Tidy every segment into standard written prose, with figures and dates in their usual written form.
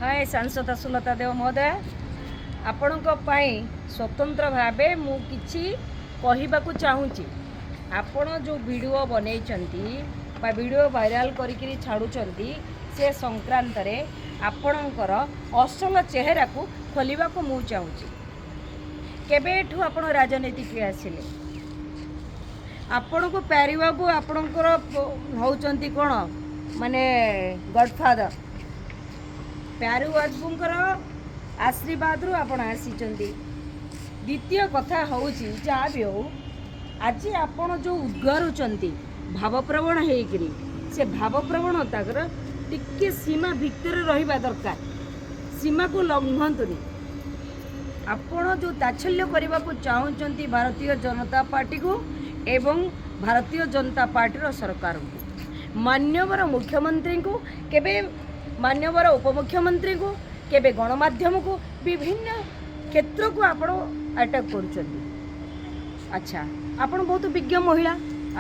ହାଏ ସାଂସଦ ସୁଲତା ଦେଓ ମହୋଦୟ, ଆପଣଙ୍କ ପାଇଁ ସ୍ୱତନ୍ତ୍ର ଭାବେ ମୁଁ କିଛି କହିବାକୁ ଚାହୁଁଛି। ଆପଣ ଯେଉଁ ଭିଡ଼ିଓ ବନେଇଛନ୍ତି ବା ଭିଡ଼ିଓ ଭାଇରାଲ କରିକିରି ଛାଡ଼ୁଛନ୍ତି, ସେ ସଂକ୍ରାନ୍ତରେ ଆପଣଙ୍କର ଅସଲ ଚେହେରାକୁ ଖୋଲିବାକୁ ମୁଁ ଚାହୁଁଛି। କେବେଠୁ ଆପଣ ରାଜନୀତିକି ଆସିଲେ? ଆପଣଙ୍କୁ ପ୍ୟାରିବାବୁ ଆପଣଙ୍କର ହେଉଛନ୍ତି କ'ଣ ମାନେ ଗଡ଼ଫାଦର। ପ୍ୟାରୁ ବାବୁଙ୍କର ଆଶୀର୍ବାଦରୁ ଆପଣ ଆସିଛନ୍ତି। ଦ୍ୱିତୀୟ କଥା ହେଉଛି, ଯାହା ବି ହଉ, ଆଜି ଆପଣ ଯେଉଁ ଉଦ୍ଗାରୁଛନ୍ତି ଭାବପ୍ରବଣ ହେଇକିରି, ସେ ଭାବପ୍ରବଣତାର ଟିକେ ସୀମା ଭିତରେ ରହିବା ଦରକାର। ସୀମାକୁ ଲଙ୍ଘନ୍ତୁନି। ଆପଣ ଯେଉଁ ତାଚ୍ଛଲ୍ୟ କରିବାକୁ ଚାହୁଁଛନ୍ତି ଭାରତୀୟ ଜନତା ପାର୍ଟିକୁ ଏବଂ ଭାରତୀୟ ଜନତା ପାର୍ଟିର ସରକାରଙ୍କୁ, ମାନ୍ୟବର ମୁଖ୍ୟମନ୍ତ୍ରୀଙ୍କୁ, କେବେ ମାନ୍ୟବର ଉପମୁଖ୍ୟମନ୍ତ୍ରୀଙ୍କୁ, କେବେ ଗଣମାଧ୍ୟମକୁ, ବିଭିନ୍ନ କ୍ଷେତ୍ରକୁ ଆପଣ ଆଟାକ୍ କରୁଛନ୍ତି। ଆଚ୍ଛା, ଆପଣ ବହୁତ ବିଜ୍ଞ ମହିଳା,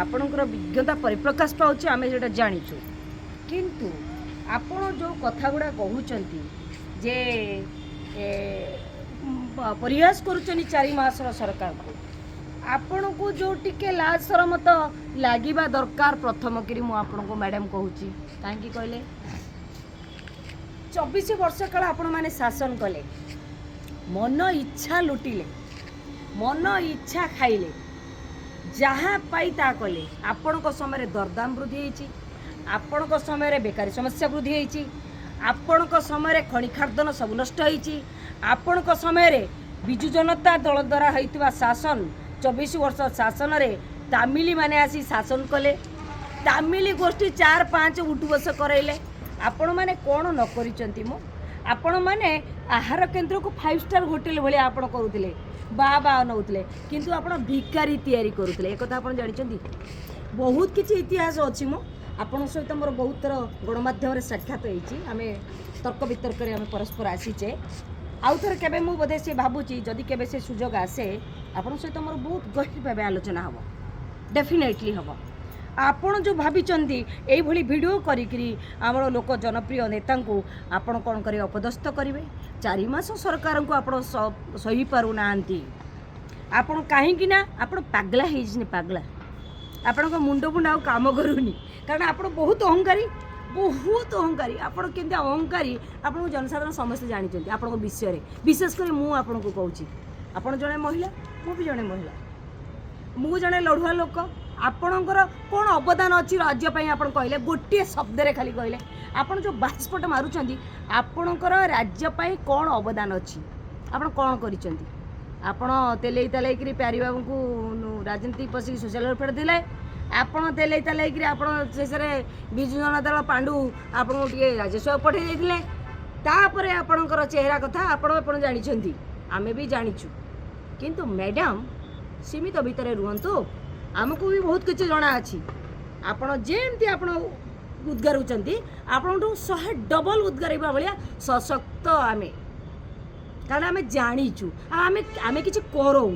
ଆପଣଙ୍କର ବିଜ୍ଞତା ପରିପ୍ରକାଶ ପାଉଛି, ଆମେ ସେଇଟା ଜାଣିଛୁ। କିନ୍ତୁ ଆପଣ ଯେଉଁ କଥା ଗୁଡ଼ା କହୁଛନ୍ତି ଯେ ପରିହାସ କରୁଛନ୍ତି 4 ମାସର ସରକାରକୁ, ଆପଣଙ୍କୁ ଯେଉଁ ଟିକେ ଲାଜ ସରମ ତ ଲାଗିବା ଦରକାର। ପ୍ରଥମ କରି ମୁଁ ଆପଣଙ୍କୁ ମ୍ୟାଡ଼ାମ୍ କହୁଛି, କାହିଁକି କହିଲେ, 24 ବର୍ଷ କାଳ ଆପଣମାନେ ଶାସନ କଲେ, ମନ ଇଚ୍ଛା ଲୁଟିଲେ, ମନ ଇଚ୍ଛା ଖାଇଲେ, ଯାହା ପାଇ ତାହା କଲେ। ଆପଣଙ୍କ ସମୟରେ ଦରଦାମ ବୃଦ୍ଧି ହେଇଛି, ଆପଣଙ୍କ ସମୟରେ ବେକାରୀ ସମସ୍ୟା ବୃଦ୍ଧି ହେଇଛି, ଆପଣଙ୍କ ସମୟରେ ଖଣି ଖାଦାନ ସବୁ ନଷ୍ଟ ହେଇଛି। ଆପଣଙ୍କ ସମୟରେ ବିଜୁ ଜନତା ଦଳ ଦ୍ୱାରା ହେଇଥିବା ଶାସନ, 24 ବର୍ଷ ଶାସନରେ ତାମିଲିମାନେ ଆସି ଶାସନ କଲେ, ତାମିଲି ଗୋଷ୍ଠୀ ଚାର ପାଞ୍ଚ ଉଠୁବସ କରାଇଲେ। ଆପଣମାନେ କ'ଣ ନ କରିଛନ୍ତି? ମୁଁ ଆପଣମାନେ ଆହାର କେନ୍ଦ୍ରକୁ ଫାଇଭ୍ ଷ୍ଟାର୍ ହୋଟେଲ ଭଳିଆ ଆପଣ କରୁଥିଲେ, ବା ବା ନେଉଥିଲେ, କିନ୍ତୁ ଆପଣ ଭିକାରୀ ତିଆରି କରୁଥିଲେ। ଏକଥା ଆପଣ ଜାଣିଛନ୍ତି। ବହୁତ କିଛି ଇତିହାସ ଅଛି। ମୁଁ ଆପଣଙ୍କ ସହିତ ମୋର ବହୁତ ଥର ଗଣମାଧ୍ୟମରେ ସାକ୍ଷାତ ହେଇଛି। ଆମେ ତର୍କ ବିତର୍କରେ ଆମେ ପରସ୍ପର ଆସିଛେ। ଆଉ ଥରେ କେବେ ମୁଁ ବୋଧେ ସେ ଭାବୁଛି, ଯଦି କେବେ ସେ ସୁଯୋଗ ଆସେ, ଆପଣଙ୍କ ସହିତ ମୋର ବହୁତ ଗଭୀର ଭାବେ ଆଲୋଚନା ହେବ, ଡେଫିନେଟଲି ହେବ। ଆପଣ ଯେଉଁ ଭାବିଛନ୍ତି ଏଇଭଳି ଭିଡ଼ିଓ କରିକିରି ଆମର ଲୋକ ଜନପ୍ରିୟ ନେତାଙ୍କୁ ଆପଣ କ'ଣ କରିବେ, ଅପଦସ୍ଥ କରିବେ, 4 ମାସ ସରକାରଙ୍କୁ ଆପଣ ସହିପାରୁନାହାନ୍ତି ଆପଣ। କାହିଁକି ନା ଆପଣ ପାଗଲା ହେଇଛନ୍ତି, ପାଗଲା। ଆପଣଙ୍କ ମୁଣ୍ଡ ଫୁଣ୍ଡ ଆଉ କାମ କରୁନି, କାରଣ ଆପଣ ବହୁତ ଅହଙ୍କାରୀ, ବହୁତ ଅହଙ୍କାରୀ। ଆପଣ କେମିତି ଅହଙ୍କାରୀ, ଆପଣଙ୍କୁ ଜନସାଧାରଣ ସମସ୍ତେ ଜାଣିଛନ୍ତି ଆପଣଙ୍କ ବିଷୟରେ। ବିଶେଷ କରି ମୁଁ ଆପଣଙ୍କୁ କହୁଛି, ଆପଣ ଜଣେ ମହିଳା, ମୁଁ ବି ଜଣେ ମହିଳା, ମୁଁ ଜଣେ ଲଢ଼ୁଆ ଲୋକ। ଆପଣଙ୍କର କ'ଣ ଅବଦାନ ଅଛି ରାଜ୍ୟ ପାଇଁ ଆପଣ କହିଲେ, ଗୋଟିଏ ଶବ୍ଦରେ ଖାଲି କହିଲେ। ଆପଣ ଯେଉଁ ବାସ୍ପଟ ମାରୁଛନ୍ତି, ଆପଣଙ୍କର ରାଜ୍ୟ ପାଇଁ କ'ଣ ଅବଦାନ ଅଛି? ଆପଣ କ'ଣ କରିଛନ୍ତି? ଆପଣ ତେଲେଇ ତାଲେଇକିରି ପ୍ୟାରିବାବୁଙ୍କୁ ରାଜନୀତି ପଶିକି ସୋସିଆଲ ୱେଲଫେୟାର ଦେଲେ। ଆପଣ ତେଲେଇ ତାଲେଇକିରି ଆପଣ ଶେଷରେ ବିଜୁ ଜନତା ଦଳ ପାଣ୍ଡୁ ଆପଣଙ୍କୁ ଟିକେ ରାଜ୍ୟସଭା ପଠାଇ ଦେଇଥିଲେ। ତାପରେ ଆପଣଙ୍କର ଚେହେରା କଥା ଆପଣ ଜାଣିଛନ୍ତି, ଆମେ ବି ଜାଣିଛୁ। କିନ୍ତୁ ମ୍ୟାଡ଼ାମ୍, ସୀମିତ ଭିତରେ ରୁହନ୍ତୁ। ଆମକୁ ବି ବହୁତ କିଛି ଜଣା ଅଛି। ଆପଣ ଯେମିତି ଆପଣ ଉଦ୍ଗାରୁଛନ୍ତି, ଆପଣଙ୍କଠୁ 100 ଡବଲ ଉଦ୍ଗାରିବା ଭଳିଆ ସଶକ୍ତ ଆମେ, କାରଣ ଆମେ ଜାଣିଛୁ ଆଉ ଆମେ କିଛି କରଉ।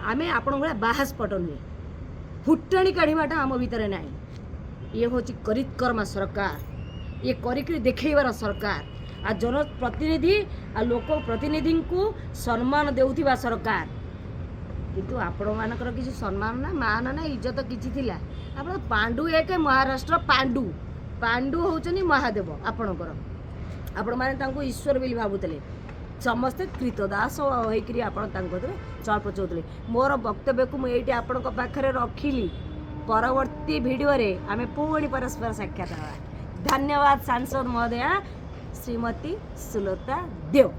ଆମେ ଆପଣଙ୍କ ଭଳିଆ ବାହାସ୍ଫୋଟ ନୁହେଁ, ଫୁଟାଣି କାଢ଼ିବାଟା ଆମ ଭିତରେ ନାହିଁ। ଇଏ ହେଉଛି କରିତ୍କର୍ମା ସରକାର, ଇଏ କରିକିରି ଦେଖେଇବାର ସରକାର, ଆଉ ଜନପ୍ରତିନିଧି ଆଉ ଲୋକ ପ୍ରତିନିଧିଙ୍କୁ ସମ୍ମାନ ଦେଉଥିବା ସରକାର। କିନ୍ତୁ ଆପଣମାନଙ୍କର କିଛି ସମ୍ମାନ ନା ମାନ ନା ଇଜ୍ଜତ କିଛି ଥିଲା? ଆପଣ ପାଣ୍ଡୁ ଏକ ମହାରାଷ୍ଟ୍ର ପାଣ୍ଡୁ, ପାଣ୍ଡୁ ହେଉଛନ୍ତି ମହାଦେବ ଆପଣଙ୍କର। ଆପଣମାନେ ତାଙ୍କୁ ଈଶ୍ୱର ବୋଲି ଭାବୁଥିଲେ। ସମସ୍ତେ କ୍ରୀତଦାସ ହେଇକିରି ଆପଣ ତାଙ୍କ କତିରେ ଚଳପ୍ରଚଉଥିଲେ। ମୋର ବକ୍ତବ୍ୟକୁ ମୁଁ ଏଇଠି ଆପଣଙ୍କ ପାଖରେ ରଖିଲି। ପରବର୍ତ୍ତୀ ଭିଡ଼ିଓରେ ଆମେ ପୁଣି ପରସ୍ପର ସାକ୍ଷାତ ହେବା। ଧନ୍ୟବାଦ ସାଂସଦ ମହୋଦୟା ଶ୍ରୀମତୀ ସୁଲତା ଦେଓ।